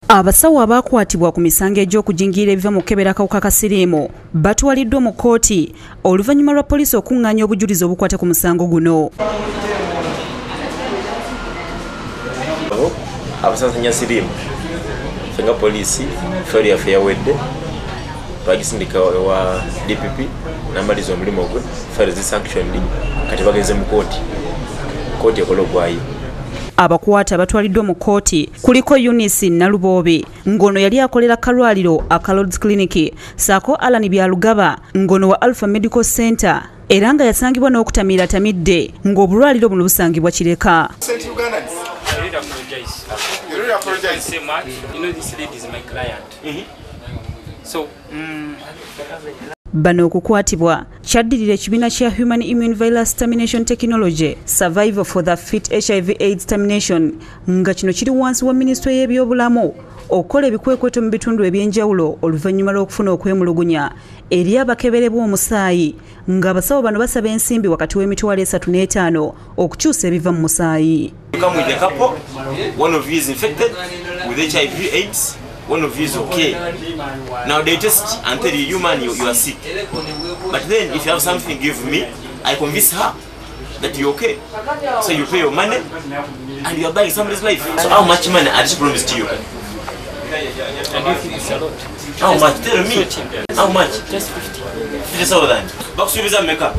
Abasawo abakwatibwa ku misango egy'okujingirira ebiva mu kukebera akawuka ka siriimu batwaliddwa mu kkooti oluvannyuma lwa poliisi okuŋŋaanya obujulizi obukwata ku musango guno. Abasansanya siriimu ffe nga poliisi fayiro yaffe yawedde, twagisindika ewa DPP n'amaliza omulimu gwe, fayiro zisanctioned, kati bagenze mu kkooti, kkooti ekola ogwayo. Abakwate abatwaliddwa mu kkooti kuliko Eunice Naluboobi ng'ono yali akolera kalwaliro aka Lords Clinic, ssaako Alan Byalugaba ng'ono wa Alpha Medical Center era nga yasangibwa n'okutamiira atamidde ng'obulwaliro buno busangibwa Kireka. Bano okukwatibwa kyaddirira ekibiina kya Human Immune Virus Termination Technology Survival for the Fit HIV AIDS Termination nga kino kiri wansi wa minisitule y'ebyobulamu okukola ebikwekweto mu bitundu eby'enjawulo oluvannyuma lw'okufuna okwemulugunya eri abakeberebwa omusaayi ng'abasawo bano basaba ensimbi wakati w'emitwalo 3 n'etaano okukyusa ebiva mu musaayi. Come with a couple, one of you is infected with HIV AIDS, one of you is okay. Now they test and tell you, you man, you are sick. But then if you have something, give me. I convince her that you're okay. So you pay your money and you are buying somebody's life. So how much money are they promised to you? I do think it's a lot. How much? Tell me. How much? Just 50. 50,000. Bakusuubiza mmeka?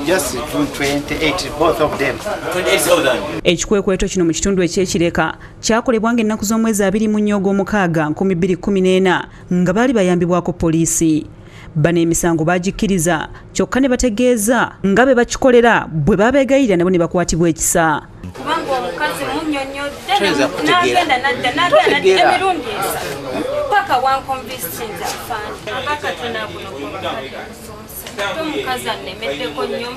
Just 28, both of them. 28,000. Ekikwekweto kino mu kitundu eky'Ekireka kyakolebwa ng'ennaku z'omwezi 24 ogw'omukaaga 2014 nga baali bayambibwako poliisi. Bano emisango bagikkiriza kyokka ne bategeeza nga be bakikolera bwe babeegayirira nabo ne bakwatibwa ekisa. Kubanga omukazi munnyonnyodde n'agenda n'adda n'agenda n'adda emirundi 3 paka wankonvinsinze afande. Abakatonda buno omukazi annemeddeko nnyo,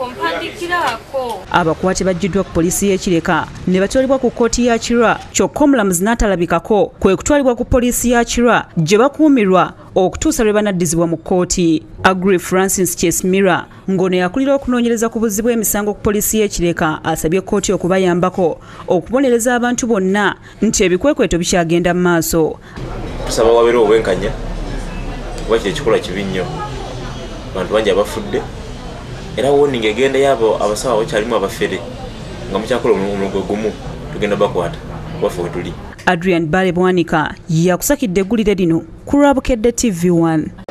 mpandiikiraako. Abakwate baggiddwa ku poliisi y'e Kireka ne batwalibwa ku kkooti ya Kira, kyokka omulamuzi n'atalabikako kwe kutwalibwa ku poliisi ya Kira gye bakuumirwa okutuusa lwe banaddizibwa mu kkooti. Agri Francis Chesmira ng'ono yakulira okunoonyereza ku buzzi bw'emisango ku poliisi y'e Kireka asabye kkooti okubayambako okubonereza abantu bonna nti ebikwekweto bikyagenda mu maaso. Tusaba wabeerewo obwenkanya kuba kino ekikolwa kibi nnyo, abantu bangi abafudde era warning egenda y'abo abasawo abakyalimu abafere nga mukyakola omulimu gumu tugenda bakwata kuba ffe we tuli. Adrian Bale Bwanika yakusakidde eggulire lino ku lwa Bukedde TV1.